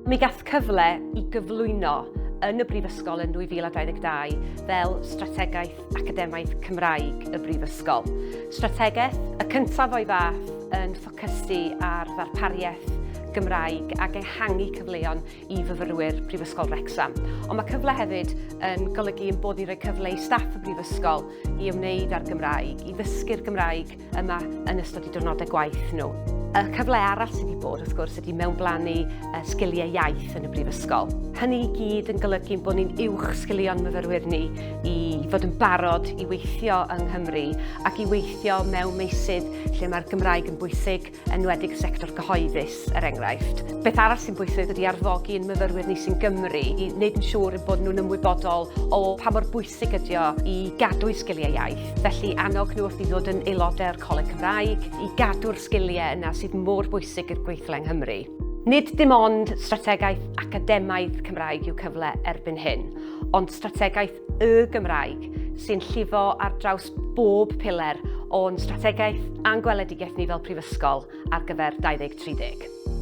Mi gath cyfle i gyflwyno yn y Brifysgol yn 2022 fel Strategaeth Academaidd Cymraeg y Brifysgol. Strategaeth, y cyntaf o'i fath, yn ffocysu ar ddarpariaeth Gymraeg ac ehangu cyfleon i fyfyrwyr Prifysgol Wrecsam. Ond mae cyfle hefyd yn golygu ein bod ni'n rhoi cyfle i staff y Brifysgol i ymwneud â'r Gymraeg, i ddysgu'r Gymraeg yma yn ystod eu diwrnodau gwaith nhw. Y cyfle arall sydd wedi bod, wrth gwrs, ydy mewnblannu sgiliau iaith yn y brifysgol. Hynny i gyd yn golygu bod ni'n uwch sgilio'n myfyrwyr ni i fod yn barod i weithio yng Nghymru ac i weithio mewn meysydd lle mae'r Gymraeg yn bwysig, enwedig y sector gyhoeddus, er enghraifft. Beth arall sy'n bwysig ydy arfogi ein myfyrwyr ni sy'n Gymru i wneud yn siŵr bod nhw'n ymwybodol o pa mor bwysig ydy o i gadw'u sgiliau iaith. Felly annog nhw wrth i ddod yn aelodau o'r Coleg Cymraeg i gadw'r sgiliau yna sydd mor bwysig i'r gweithle yng Nghymru. Nid dim ond strategaeth academaidd Cymraeg yw cyfle erbyn hyn, ond strategaeth y Gymraeg sy'n llifo ar draws bob piler o'n strategaeth a'n gweledigaeth ni fel Prifysgol ar gyfer 2030.